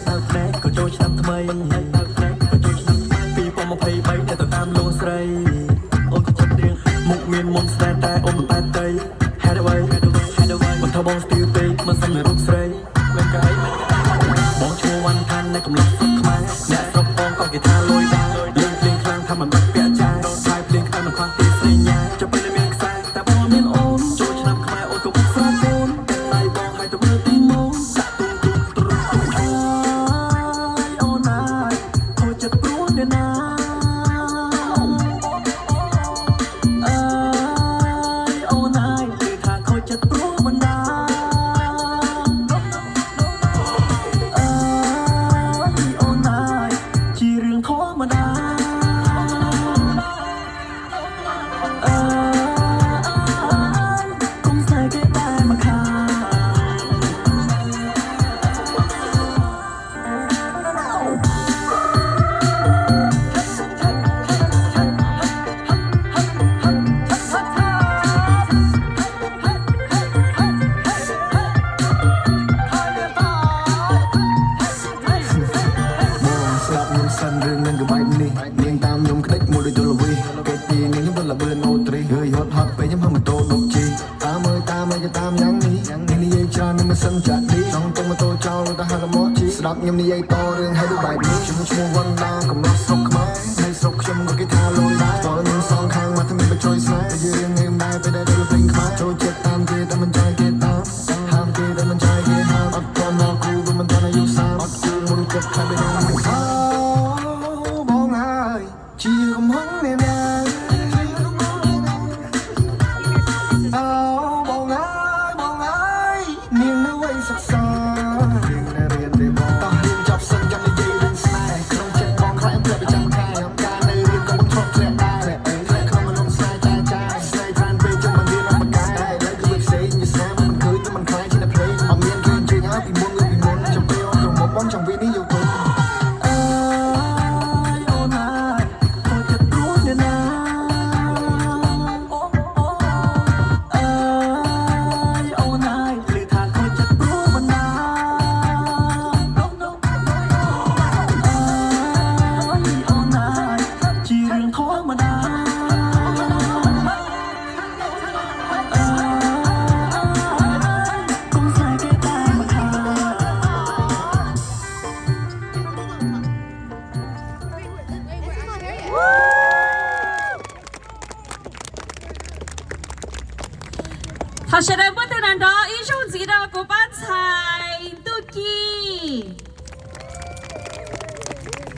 ដើរភ្នែកក៏ចូលឆ្នាំថ្មី ពីរពាន់ម្ភៃបី អ្នកទៅតាមលងស្រី អូនក៏ចិត្តរៀង មុខមានមុនស្នេហ៍តែអូនមិនបែបតី ហេតុអ្វី មិនថាបងស្ទាវពេក មិនសមនឹងរូបស្រី បងឈ្មោះវ៉ាន់ថា អ្នកកំឡុងស្រុកខ្មែរ អ្នកស្រុកបងក៏គេថាលយដា លេងភ្លេងខ្លាំងថាមិនបាច់ពាក់ចាយ ឆាយភ្លេងខ្លាំងមិនខ្វះទីស្រីញ៉ាយ ចុះពេលមានខ្សែ តែបងមានអូន ចូលឆ្នាំខ្មែរអូនក៏មុខស្រពោន ដៃបងហើយទៅមើលទីម៉ោង សាក់ទុំទុំទ្រុំទុំ អើយអូនអើយ ខូចចិត្តព្រោះអ្នកណា អើយអូនអើយ ឮថាខូចចិត្តព្រោះបណ្ដា អើយអូនអើយ ជារឿងធម្មតា អើយ កុំស្នេហ៍គេតែម្ខាង បងស្ដាប់ខ្ញុំសិន រឿងហ្នឹងគឺបែបនេះ នាងតាមខ្ញុំក្ដិចមួយដូចទល់ល្វី គេទីនាងខ្ញុំទល់ល្បឿនអូទ្រី ហឺយហត់ហត់ពេលខ្ញុំហៅម៉ូតូដុកជី តាមអើយតាមអើយក៏តាមយ៉ាងនេះ នាងនិយាយច្រើននឹងមិនសិនចាក់ឌី ចង់ទិញម៉ូតូចោលលុយទៅហៅរមាក់ជី ស្ដាប់ខ្ញុំនិយាយតរឿងហើយដូចបែបនេះ ខ្ញុំឈ្មោះវណ្ណដា កំឡោះស្រុកខ្មែរ នៅស្រុកខ្ញុំក៏គេថាលយដែរ តើមានសងខាងមកថាមានបញ្ជួយស្នេហ៍ តែយើងរៀងងើមដែរពេលដែលទៅលេងខ្មែរ ចូលចិត្តតាមគេតែមិនចាយគេតាម ហាមគេតែមិនចាយគេហាម អត់ទាន់ដល់គូវាមិនទាន់អាយុសាម អត់គូមុនគិតខ្លាចពេលដល់អូបងអើយ ជាកំហឹងអ្នកណា អូបងអើយបងអើយ នាងនៅវ័យសិក្សា រៀនរៀនរៀនតោះរៀនចប់សិនចាំនិយាយរឿងស្នេហ៍ ក្នុងចិត្តបងខ្លាចធ្លាក់ប្រចាំថ្ងៃ ការនៅរៀនក៏បងធ្លាប់ធ្លាក់ដែរ ធ្លាក់ក្នុងអารមណ៍ស្នេហ៍ចាចា ស្នេហ៍ច្រើនពេកចង់បានរៀនអបកាយ ឥឡូវគឺវាផ្សេងវាស្នេហ៍មិនឃើញមិនខ្លាចជាអ្នកភ្លេង អត់មានគេអញ្ជើញហើយពីមុនពីមុន ចាំពេលអូនក្រមុំបងចង់វានេះយកទៅ អើយអូនអើយ ខូចចិត្តព្រោះអ្នកណា អើយអូនអើយ ឮថាខូចចិត្តព្រោះបណ្ដា អើយអូនអើយ ជារឿងធម្មតា អើយ កុំស្នេហ៍គេតែម្ខាង Thov sawv daws npuaj tes nrov nrov ib zaug ntxiv rau kuv pab ntxhais Ntuj Ci.